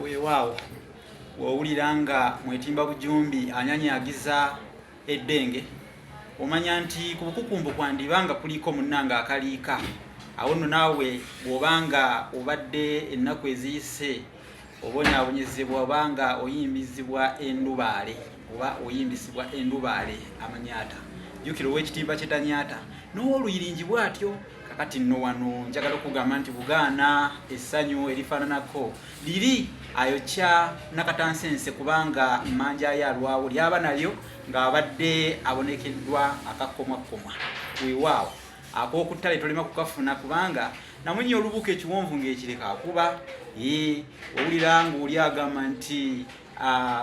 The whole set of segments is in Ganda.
Weewaawo, w'owulira nga mwetimba bujumbi anyanyagiza eddenge, omanya nti ku bukukumbu kwandiba nga kuliko munnange akaliika. Awo nno naawe bw'oba nga obadde ennaku eziyise obonyaabonyezebwa oba nga oyimbizibwa endubaale oba oyimbisibwa endubaale amanyaata, jjukira ow'ekitimba ky'etanyaata n'ow'oluyiringi bw'atyo. Kakati nno wano njagala okugamba nti bugaana essanyu erifaananako liri ayokya nakatansense, kubanga mmanja ye alwawo lyaba nalyo ng'abadde abonekeddwa akakkomwakkomwa. Weewaawo ak'okuttale tolema kukafuna, kubanga namunya olubuka ekiwonvu ng'ekireka akuba. Ee, owulira ng'oli agamba nti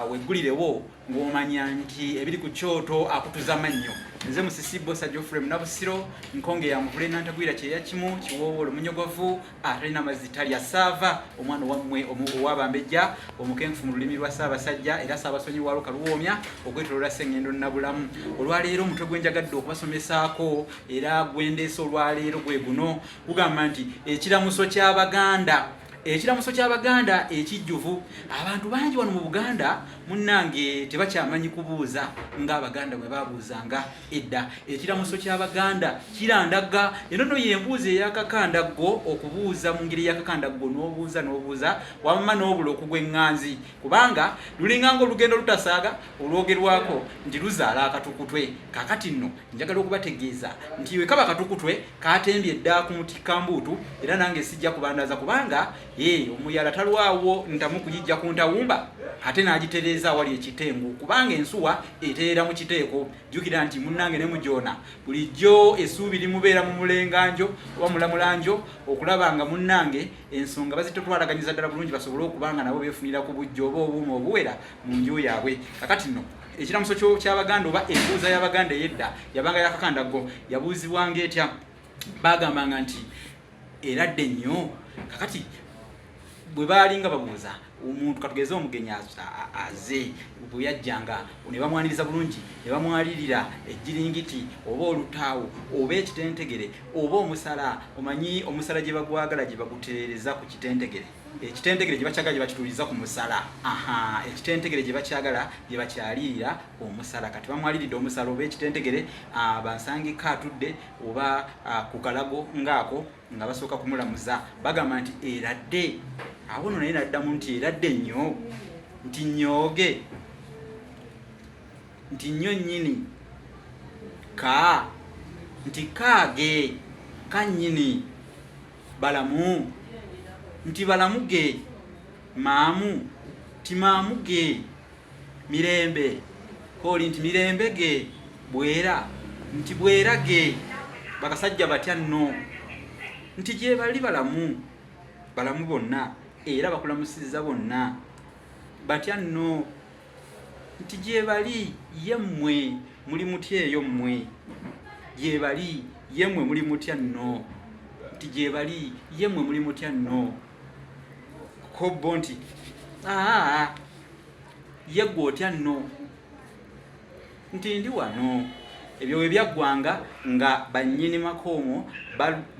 weggulirewo, ng'omanya nti ebiri ku kyoto akutuza mannyo. Nze Musisi Bosa Geoffrey Munabusiro, nkonge ya muvule nantagwira kyeya kimu kiwoowolo munyogovu atalina mazzi talya saava, omwana owammwe ow'abambejja omukenkufu mu lulimi lwa Ssaabasajja era Ssaabasonyi wa Lukaluwoomya okwetoloola Ssengendo Nabulamu. Olwaleero omutwe gwe njagadde okubasomesaako era gwendeese olwaleero gwe guno, gugamba nti ekiramuso ky'Abaganda. Ekiramuso ky'Abaganda ekijjuvu. Abantu bangi wano mu Buganda munnange tebakyamanyi kubuuza ng'Abaganda bwe babuuzanga edda. Ekiramuso ky'Abaganda kirandagga. Eno no y'embuuza ey'akakandaggo, okubuuza mu ngeri ey'akakandaggo, n'obuuza n'obuuza wamma n'obula okugwa eŋŋanzi, kubanga lulinga ng'olugendo lutasaaga olwogerwako nti luzaala akatukutwe. Kaakati nno njagala okubategeeza nti we kaba katukutwe katembye dda ku mutikkambuutu, era nange sijja kubandaza, kubanga omuyala talwawo ntamu kugijja ku ntawumba ate n'agitereeza awali ekitengu, kubanga ensuwa eteera mu kiteeko. Jjukira nti munnange ne mujoona bulijjo essuubi limubeera mu mulenganjo oba mulamulanjo okulaba nga munnange ensonga bazitotwalaganyiza ddala bulungi, basobole okuba nga nabo beefunira ku bujja oba obuuma obuwera mu nju yaabwe. Kakati nno ekiramuso ky'Abaganda oba embuuza y'Abaganda ey'edda yabanga yakakandaggo. Yabuuzibwanga etya? Bagambanga nti eradde nnyo. Kakati bwe baalinga babuuza omuntu, katugeze omugenyi aze, bwe yajjanga ne bamwaniriza bulungi, ne bamwalirira ejjiringiti oba olutaawo oba ekitentegere oba omusala. Omanyi omusala gye bagwagala gye bagutereereza ku kitentegere, ekitentegere gye bakyagala gye bakituuliza ku musala. Aha, ekitentegere gye bakyagala gye bakyalirira omusala. Kati bamwaliridde omusala oba ekitentegere, bansangika atudde oba ku kalago ngaako, nga basooka kumulamuza bagamba nti eradde. Awo nno naye naddamu nti eradde nnyo, nti nnyooge, nti nnyo nnyini ka, nti kaage ka nnyini balamu, nti balamuge maamu, ti maamuge mirembe kooli, nti mirembe ge bwera, nti bwera ge bakasajja batya nno, nti gyebali balamu, balamu bonna era bakulamusizza bonna, batya nno, nti gyebali, ye mmwe muli mutya eyo mmwe, gyebali, ye mmwe muli mutya nno, nti gyebali, ye mmwe muli mutya nno. Ko bo nti aa, ye ggwe otya nno, nti ndi wano. Ebyo we byaggwanga nga bannyini maka omwo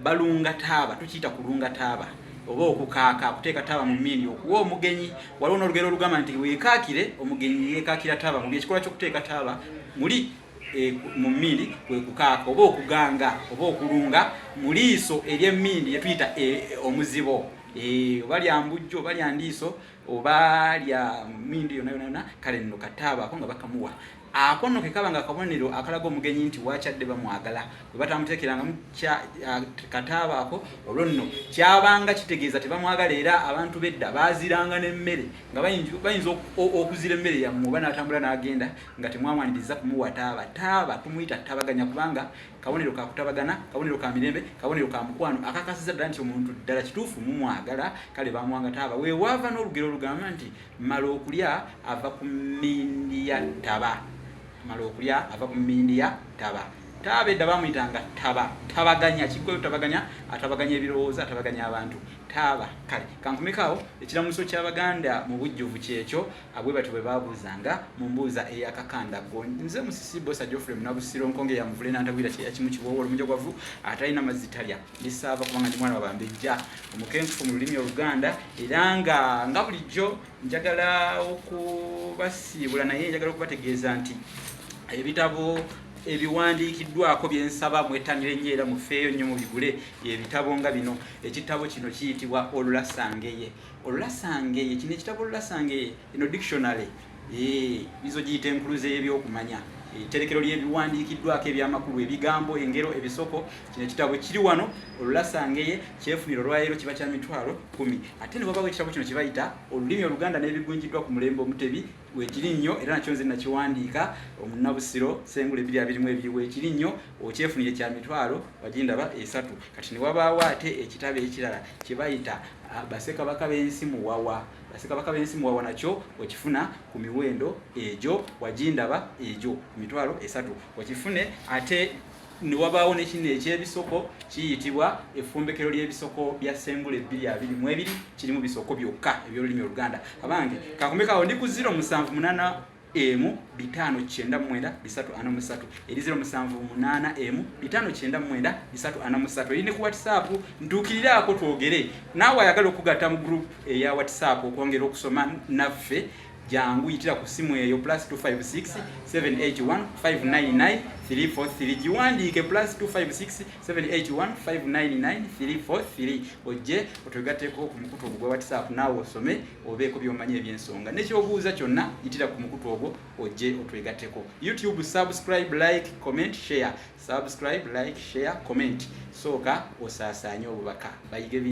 balunga taaba, tukiyita kulunga taaba oba okukaaka, kuteeka taaba mu mmindi okuwa omugenyi. Waliwo n'olugero olugamba nti weekaakire omugenyi yeekaakira taaba mubi. Ekikolwa ky'okuteeka taaba muli mu mmindi kwe kukaaka oba okuganga oba okulunga mu liiso ery'emmindi yetuyita omuzibo, oba lya mbujjo oba lya ndiiso oba lya mmindi yonna yonna yonna. Kale nno kataaba ako nga bakamuwa, ako nno ke kaba nga akabonero akalaga omugenyi nti wakyadde bamwagala. Bwe batamuteekerangamu kataaba ako, olwo nno kyabanga kitegeeza tebamwagala. Era abantu b'edda baaziranga n'emmere, nga bayinza okuzira emmere yammwe oba n'atambula n'agenda nga temwamwaniriza kumuwa taaba. Taaba tumuyita tabaganya, kubanga kabonero ka kutabagana, kabonero ka mirembe, kabonero ka mukwano akakasiza ddala nti omuntu ddala kituufu mumwagala. Kale bamuwanga taaba. Weewaava n'olugero olugamba nti mala okulya ava ku mmindi ya ttaba, mala okulya ava ku mmindi ya ttaba. Taaba edda bamuyitanga taba, tabaganya, kiggwayo tabaganya, atabaganya ebirowoozo, atabaganya abantu. Taaba. Kale kankomekaawo ekiramuso ky'Abaganda mu bujjuvu kyekyo, abwe batyo bwe baabuuzanga mu mbuuza ey'akakandaggo. Nze Musisi Bosa Geoffrey Munabusiro, Nkonge ya Muvule Nantagwira, Kyeya Kimu Kiwoowo, Olumujogwavu atalina mazzi talya. Ndi Ssaava kubanga ndi mwana wa Bambejja, omukenkufu mu lulimi Oluganda, era nga bulijjo njagala okubasiibula, naye njagala okubategeeza nti ebitabo ebiwandiikiddwako bye nsaba mwettanire nnyo era mufeeyo nnyo mubigule, ebitabo nga bino. Ekitabo kino kiyitibwa Olulasangeye. Olulasangeye kino ekitabo Olulasangeye, eno dictionary, bizo giyita enkuluze y'ebyokumanya, etterekero ly'ebiwandiikiddwako ebyamakulu, ebigambo, engero, ebisoko. Kino ekitabo kiri wano Olulasangeye, kyefunira olwaleero kiba kya 100,000. Ate ne wabawo ekitabo kino kye bayita Olulimi Oluganda n'Ebigunjiddwa ku Mulembe Omutebi, weekiri nnyo, era nakyo nze nakiwandiika, Omunnabusiro Sengule 2022, weekiri nnyo, okyefunire kya mitwalo wagindaba esatu. Kati ne wabaawo ate ekitabo ekirala kye bayita Bassekabaka b'Ensi Muwawa. Bassekabaka b'Ensi Muwawa nakyo okifuna ku miwendo egyo wagindaba egyo, 30,000 okifune. Ate ne wabaawo ne kino eky'ebisoko kiyitibwa Effumbekero ly'Ebisoko bya Sengule 2022, kirimu bisoko byokka eby'olulimi Oluganda. Abange, kakomekaawo, ndi ku 0781 599 343, eri 0781 599 343, eri ne ku WhatsApp. Ntuukiriraako twogere naawe ayagala okugatta mu group eya WhatsApp okwongera okusoma naffe. Jangu yitira ku simu eyo +256 781 599 343, giwandiike +256 781 599 343, ojje otwegatteko ku mukutu ogwo gwa WhatsApp, naawe osome obeeko by'omanyi ebyensonga nekyobuuza kyonna, yitira ku mukutu ogwo ojje otwegatteko. YouTube, subscribe, like, comment, share. Subscribe, like, share, comment. Sooka osaasaanye obubaka bayige.